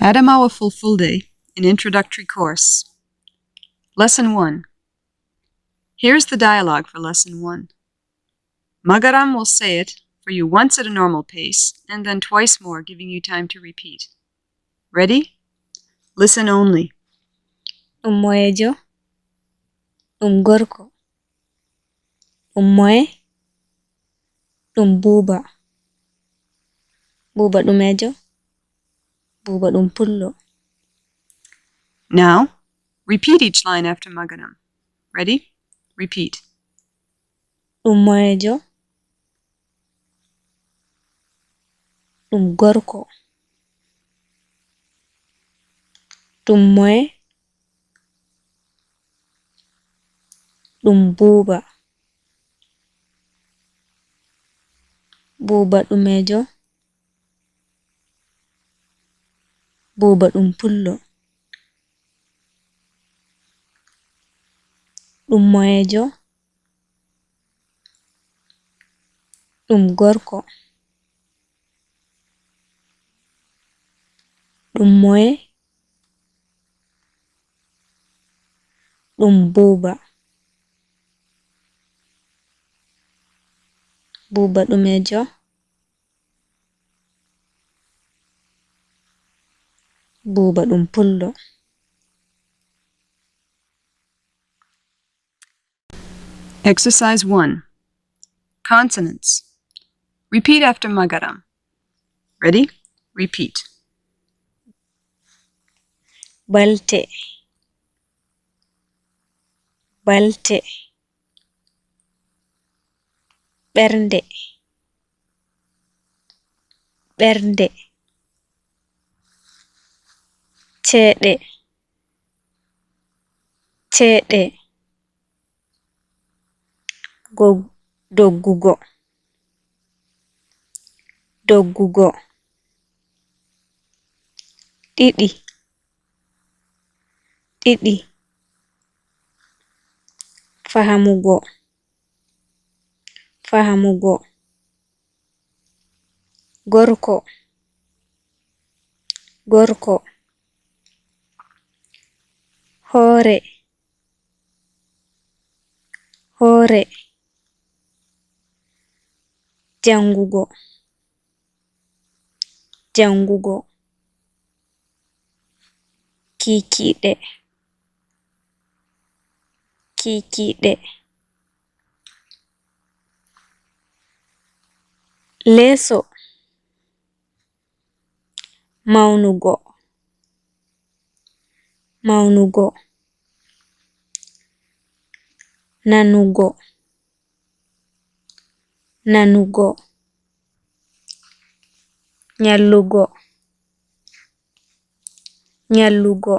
Adamawa Fulfulde, an introductory course. Lesson 1. Here's the dialogue for Lesson 1. Magaram will say it for you once at a normal pace, and then twice more, giving you time to repeat. Ready? Listen only. Moyejo, gorko, moye, buuba, buuba ɗumejo, buuba pullo. Now, repeat each line after Magaram. Ready? Repeat. Moyejo, gorko, moye, buuba, buuba ɗumejo, buuba pullo. Moyejo, gorko, moye, buuba, buuba ɗumejo, buuba pullo. Exercise 1. Consonants. Repeat after Magaram. Ready? Repeat. Balte, balte, ɓernde, ɓernde, ceeɗe, ceeɗe, doggugo, doggugo, ɗiɗi, ɗiɗi, fahamugo, fahamugo, gorko, gorko, hoore, hoore, jangugo, jangugo, kiikiiɗe, kiikiiɗe, leeso, mawnugo, mawnugo, nanugo, nanugo, nyallugo, nyallugo,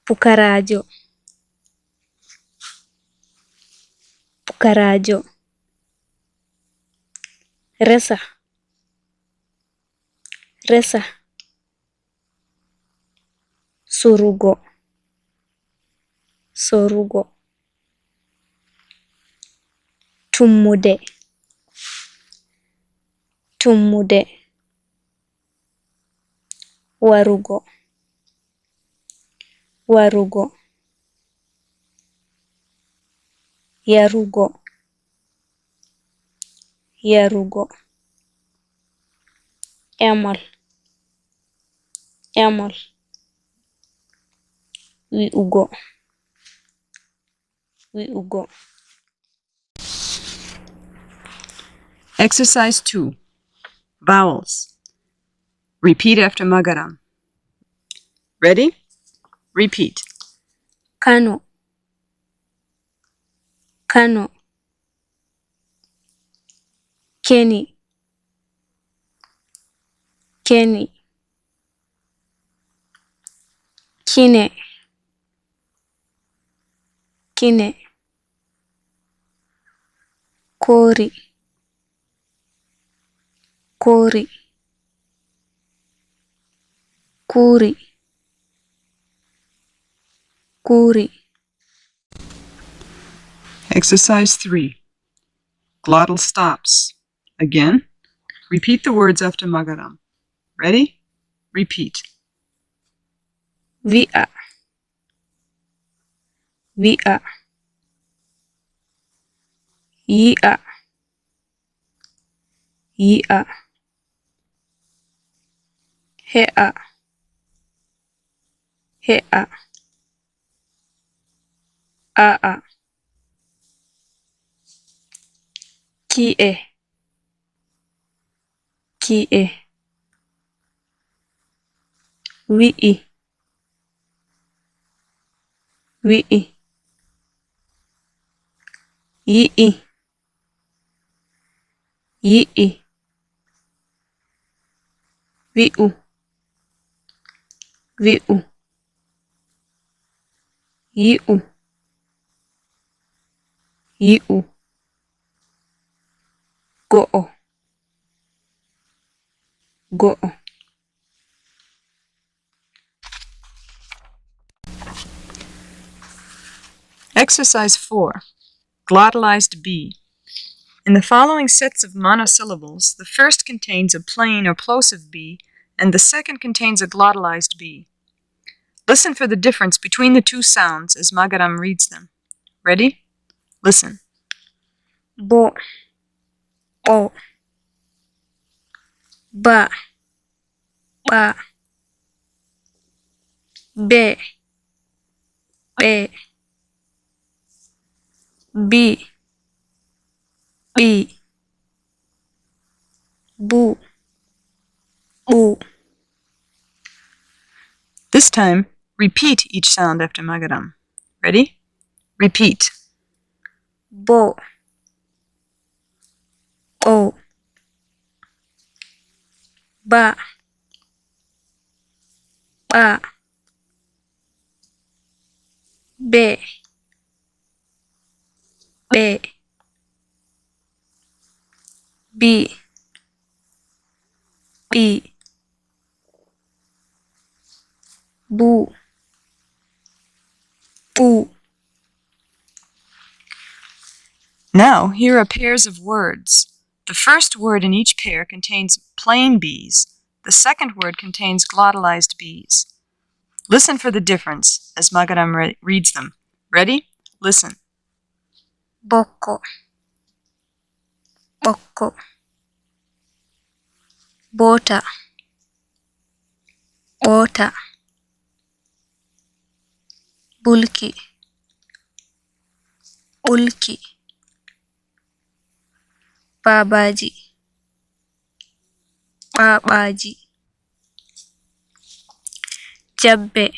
pukaraajo, pukaraajo, resa, resa, sorugo, sorugo, tummude, tummude, warugo, warugo, yarugo, yarugo, emol, emol, wi'ugo, wi'ugo. Exercise 2. Vowels. Repeat after Magaram. Ready? Repeat. Kano, Kano, Keni, Keni, Kine, Kine, Kori, Kori, Kuri, Kuri. Exercise 3. Glottal stops. Again, repeat the words after Magaram. Ready? Repeat. We are. We are. Ye are. Ye are. He are. He are. A. Qui est. Qui est. Oui. Oui. Yi. Yi. Oui ou. Oui ou. Yi ou. Yi ou. Go. Go. Exercise 4. Glottalized B. In the following sets of monosyllables, the first contains a plain or plosive B, and the second contains a glottalized B. Listen for the difference between the two sounds as Magaram reads them. Ready? Listen. Bo. O. Ba. Ba. Be. Be. Bi. Bi. Bu. Bu. This time, repeat each sound after Magaram. Ready? Repeat. Bo. O. Ba. Ba. Be. Be. Bi. Bi. Bu. Bu. Now, here are pairs of words. The first word in each pair contains plain B's. The second word contains glottalized B's. Listen for the difference as Magaram reads them. Ready? Listen. Boko. Boko. Bota. Bota. Bulki. Bulki. Babaji. Babaji. Jabbe.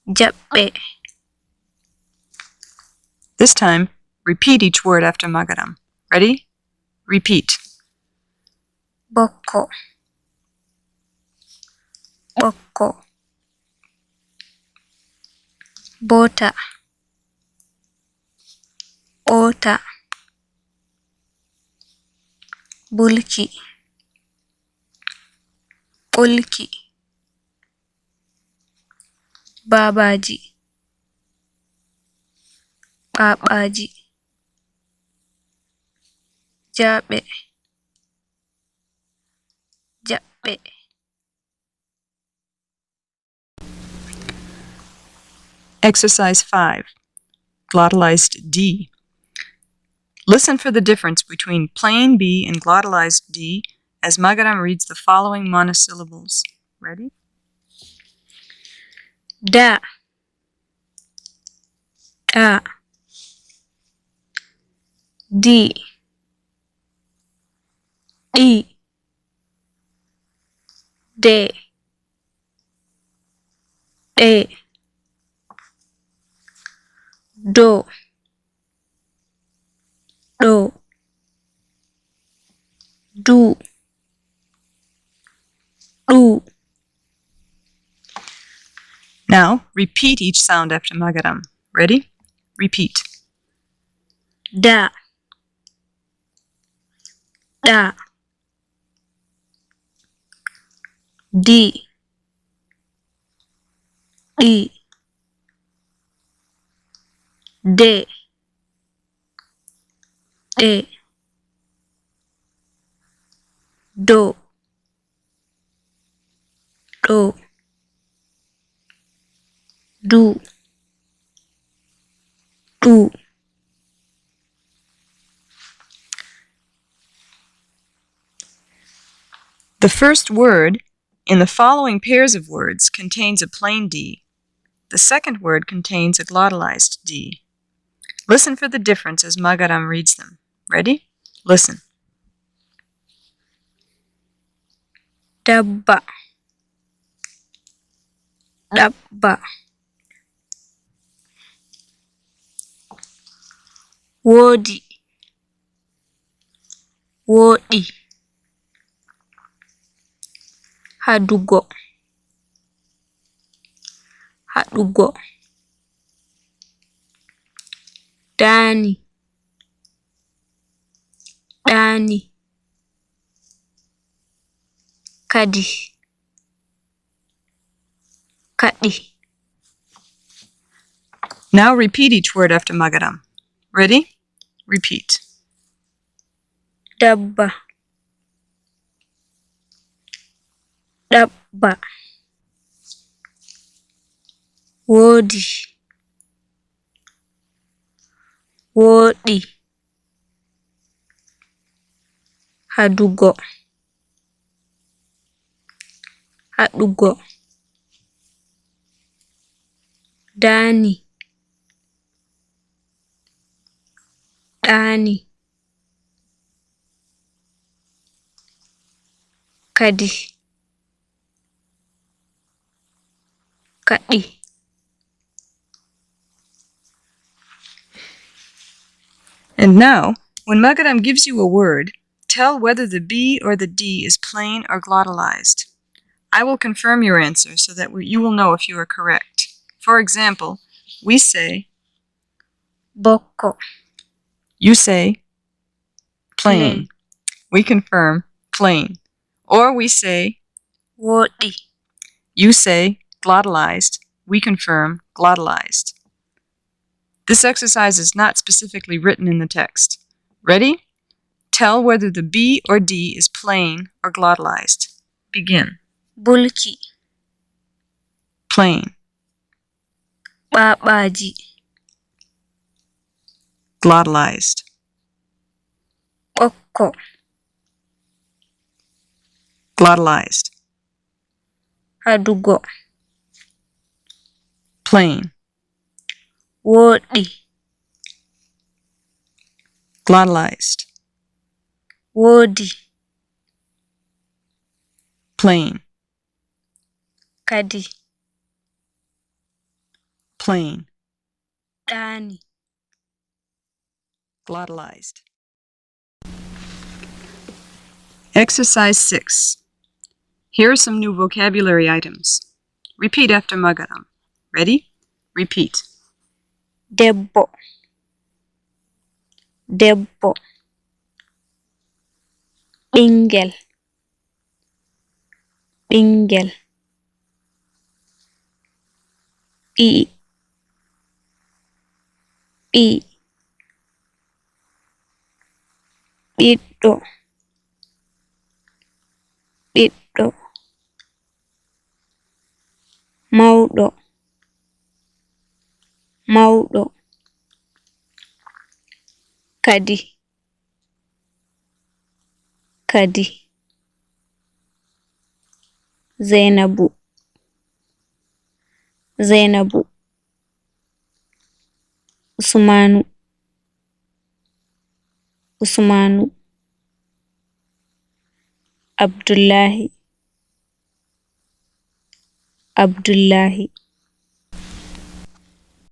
Jabbe. This time, repeat each word after Magaram. Ready? Repeat. Boko. Boko. Bota. Bota. Bulki. Bulki. Babaji. Babaji. Jabbe. Jabbe. Exercise 5. Glottalized D. Listen for the difference between plain B and glottalized D as Magaram reads the following monosyllables. Ready? Da. Da. Di. I. De. De. Do. Do. Do. Do. Now, repeat each sound after Magaram. Ready? Repeat. Da. Da. Di. I. De. De. Do. du, ɗu. The first word in the following pairs of words contains a plain D. The second word contains a glottalized D. Listen for the difference as Magaram reads them. Ready? Listen. Dabba, ɗabba. Woodi, wooɗi. Hadugo, haɗugo. Daani, ɗaani. Kadi, kaɗi. Now repeat each word after Magaram. Ready? Repeat. Dabba, ɗabba. Woodi, wooɗi. Hadugo, haɗugo. Daani, ɗaani. Kadi, kaɗi. And now, when Magaram gives you a word, tell whether the B or the D is plain or glottalized. I will confirm your answer so that you will know if you are correct. For example, we say, Bokko, you say, plain. Plain. We confirm, plain. Or we say, wooɗi. you say, glottalized. We confirm, glottalized. This exercise is not specifically written in the text. Ready? Tell whether the B or D is plain or glottalized. Begin. Bulki, Plain. ɓaɓaaji. Glottalized. Ɓokko, Glottalized. hadugo. Plain. Wooɗi, Glottalized. woodi. Plain. Kadi, Plain. ɗaani. Glottalized. Exercise 6. Here are some new vocabulary items. Repeat after Magaram. Ready? Repeat. Debbo, debbo. Ɓingel, ɓingel. Ɓi'i, ɓi'i. Ɓiɗɗo, ɓiɗɗo. Mawɗo, mawɗo. Kadi, kadi. Zainabu, Zainabu. Usmanu, Usmanu. Abdullahi, Abdullahi.